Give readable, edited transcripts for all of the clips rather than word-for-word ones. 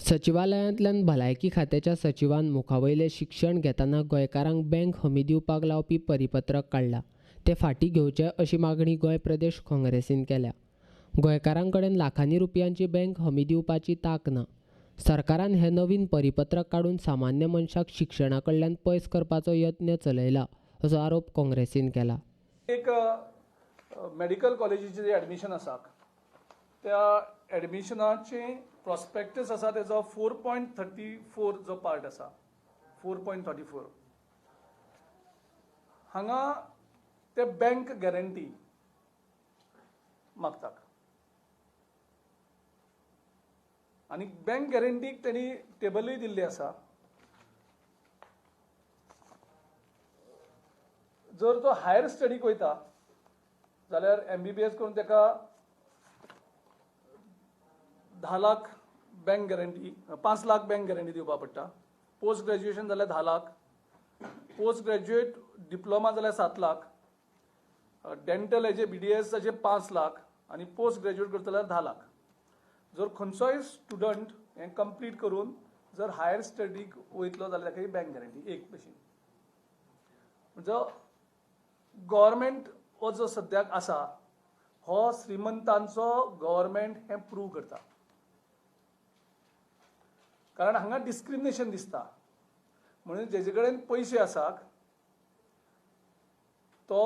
सचिवालयांतल्यान भलायकी खात्याच्या सचिवान मुखावयलें शिक्षण घेतना गोंयकारांक बँक हमी दिवपाक लावपी परिपत्रक काडलां, तें फाटीं घेवचें अशी मागणी गोंय प्रदेश काँग्रेसीन केल्या. गोंयकारां कडेन लाखांनी रुपयांची बँक हमी दिवपाची तांक ना. सरकारान हें नवीन परिपत्रक काडून सामान्य मनशाक शिक्षणा कडल्यान पयस करपाचो यत्न चलयला असो आरोप काँग्रेसीन केला. एक मेडिकल कॉलेजीचें जें एडमिशन आसा त्या एडमिशनाचें प्रॉस्पेक्टस आसा तेजो 4.34 जो पार्ट आसा 4.34 हांगा ते बँक गॅरंटी मागतात आनी बँक गॅरंटीक तेणी टेबलूय दिल्ली आसा. जर तो हायर स्टडीक वयता जाल्यार MBBS करून ताका 10 lakh bank guarantee, 5 lakh bank guarantee दिवपाक पडटा. पोस्ट ग्रॅज्युएशन जाल्यार 10 लाख, पोस्ट ग्रॅज्युएट डिप्लोमा जाल्यार 7 लाख, डेंटल हेजे BDS हाजे 5 लाख आनी पोस्ट ग्रॅज्युएट करता जाल्यार 10 लाख. जर खंयचोय स्टुडंट हें कंप्लीट करून जर हायर स्टडीक वयतलो जाल्यार ताका ही बँक गॅरंटी एक भशेन. म्हणजे गव्हर्मेंट हो जो सद्याक आसा हो श्रीमंतांचो गव्हर्मेंट हें प्रूव करता, कारण हांगा डिस्क्रिमिनेशन दिसता. म्हणून जेजे कडेन पयशे आसात तो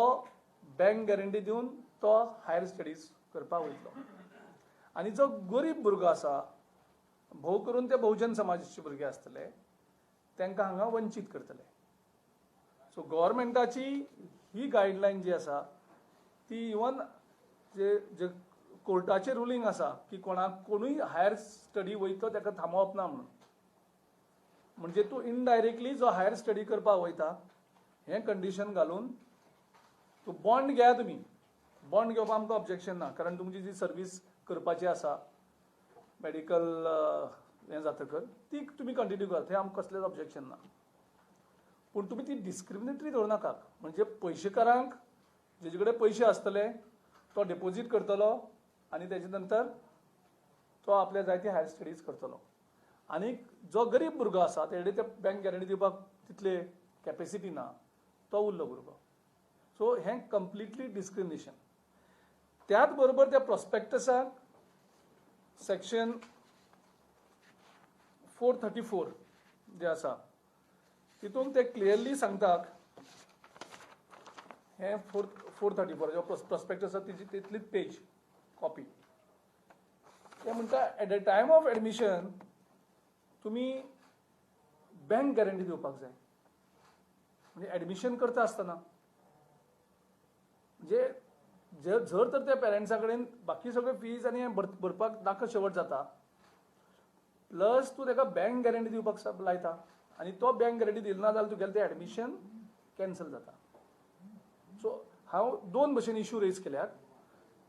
बँक गॅरंटी दिवन तो हायर स्टडीज करपाक वयतलो आनी जो गरीब भुरगो आसा, भोव करून ते बहुजन समाजाचे भुरगे आसतले, तांकां हांगा वंचीत करतले. सो गव्हर्मेंटाची ही गायडलायन जी आसा ती इवन जे जे कोर्टाचें रुलींग आसा की कोणाक कोणूय हायर स्टडी वयता ताका थांबोवप ना म्हणून, म्हणजे तूं इनडायरेक्टली जो हायर स्टडी करपाक वयता हें कंडिशन घालून तूं बॉन्ड घेया. तुमी बॉन्ड घेवपाक आमकां ऑब्जेक्शन ना, कारण तुमची जी सर्वीस करपाची आसा मेडिकल हें जातकर ती तुमी कंटिन्यू करात, हें आमकां कसलेंच ऑब्जेक्शन ना. पूण तुमी ती डिस्क्रिमिनेटरी दवरनाकात. म्हणजे पयशेकारांक जेजे कडेन पयशे आसतले तो डेपोजीट करतलो आनी तेजे नंतर तो आपल्या जाय ती हायर स्टडीज करतलो, आनी जो गरीब भुरगो आसा तेजे ते बँक गॅरंटी दिवपाक तितले कॅपेसिटी ना, तो उरलो भुरगो. सो हें कंप्लिटली डिस्क्रिमिनेशन. त्याच बरोबर त्या प्रॉस्पेक्टसाक सेक्शन 434 जे आसा तितून ते क्लियरली सांगतात, हें 434 जो प्रॉस्पेक्टस आसा तिची तितलीच पेज कॉपी, ते म्हणटा at the time of admission तुमी बँक गॅरंटी दिवपाक जाय. म्हणजे एडमिशन करता आसतना म्हणजे जर तर त्या पेरंट्सा कडेन बाकी सगळे फीज आनी भरपाक नाका शेवट जाता, प्लस तूं ताका बँक गॅरंटी दिवपाक लायता आनी तो बँक गॅरंटी दिली ना जाल्यार तुगेलें तें एडमिशन कॅन्सल जाता. सो हांव दोन भशेन इशू रेज केल्यात.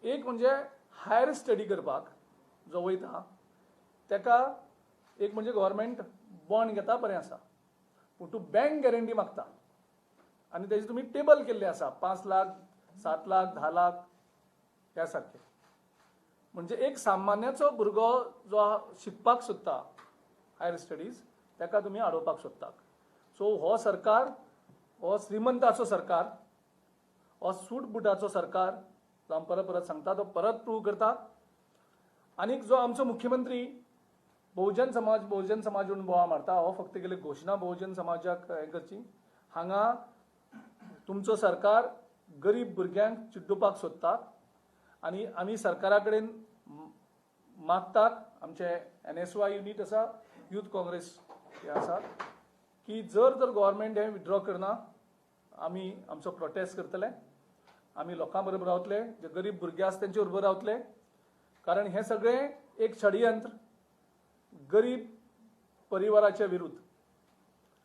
एक म्हणजे हायर स्टडी करपाक जो वयता ताका एक म्हणजे गव्हर्मेंट बॉन्ड घेता बरें आसा, पूण तूं बँक गॅरंटी मागता आनी तेजे तुमी टेबल केल्लें आसा 5 लाख, 7 लाख, 10 लाख ह्या सारके. म्हणजे एक सामान्याचो भुरगो जो शिकपाक सोदता हायर स्टडीज ताका तुमी आडोवपाक सोदतात. सो हो सरकार हो श्रीमंताचो सरकार, हो सूट बुटाचो सरकार जो आमी परत परत सांगता तो परत प्रूव करता. आनी जो आमचो मुख्यमंत्री बहुजन समाज बहुजन समाज म्हणून बोवा मारता, हो फक्त केले घोशणा बहुजन समाजाक हें करची. हांगा तुमचो सरकार गरीब भुरग्यांक चिड्डुपाक सोदता आनी आमी सरकारा कडेन मागतात, आमचे NSY unit आसा, यूथ काँग्रेस हे आसा की जर तर गव्हर्मेंट हें विथड्रॉ करना आमी आमचो प्रोटेस्ट करतले, आमी लोकां बरोबर रावतले, जे गरीब भुरगे आसा तेंचे बरोबर रावतले, कारण हें सगळें एक षडयंत्र गरीब परिवाराच्या विरुद्ध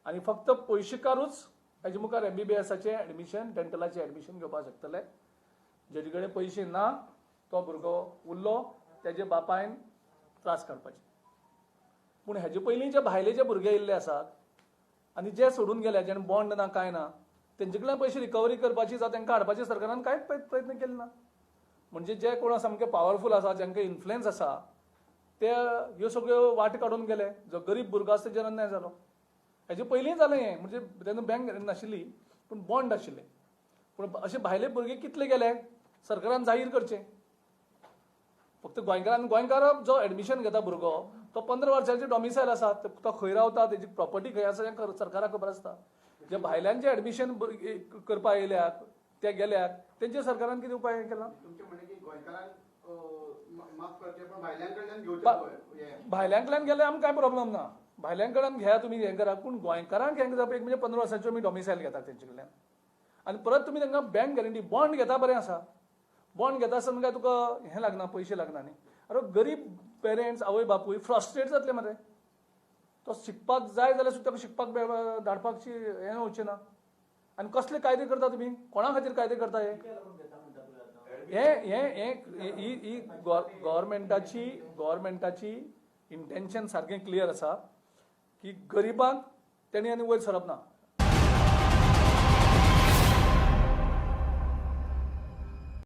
आनी फक्त पयशेकारूच हेजे मुखार MBBSाचें एडमिशन, डेंटलाचें एडमिशन घेवपाक शकतले. जेजे कडेन पयशे ना तो भुरगो उरलो, तेजे बापायन त्रास काडपाचे. पूण हेजे पयलीं जे भायले जे भुरगे येयल्ले आसात आनी जे सोडून गेले, जेणे बॉन्ड ना कांय ना, तेंचे कडल्यान पयशे रिकवरी करपाची जावं तांकां हाडपाची सरकारान कांयच प्रयत्न केले ना. म्हणजे जे कोण सामके पावरफूल आसा, जांकां इन्फ्लुएन्स आसा, ते ह्यो सगळ्यो वाट काडून गेले. जो गरीब भुरगो आसा तेजेर अन्याय जालो. हेजे पयलींय जालें हें, म्हणजे तेन्ना बँक नाशिल्ली पूण बॉन्ड आशिल्ले. पूण अशे भायले भुरगे कितले गेले सरकारान जाहीर करचें. फक्त गोंयकारान, गोंयकार जो एडमिशन घेता भुरगो तो 15 वर्सांचे डॉमिसायल आसा, तो खंय रावता, तेजी प्रॉपर्टी खंय आसा हें सरकाराक खबर आसता. जे भायल्यांचे एडमिशन करपाक येयल्यात ते गेल्यात तेंचे सरकारान कितें उपाय केला? भायल्यांकडल्यान गेल्यार आमकां कांय प्रॉब्लम ना, भायल्यांकडल्यान घेया तुमी हें करा, पूण गोंयकारांक हें जावप एक म्हणजे 15 वर्सांच्यो आमी डॉमिसायल घेतात तेंचे कडल्यान आनी परत तुमी तांकां बँक गॅरंटी बॉन्ड घेता, बरें आसा. बॉन्ड घेता आसतना काय तुका हें लागना, पयशे लागना न्ही. अरे गरीब पेरेंट्स आवय बापूय फ्रस्ट्रेट जातले मरे. तो शिकपाक जाय जाल्यार सुद्दां ताका शिकपाक धाडपाची हें वचचें ना. आनी कसले कायदे करता तुमी, कोणा खातीर कायदे करता हे? हे हे ही गव्हर्मेंटाची गव्हर्मेंटाची इंटेन्शन सारकें क्लियर आसा की गरिबांक तेणी आनी वयर सरप ना.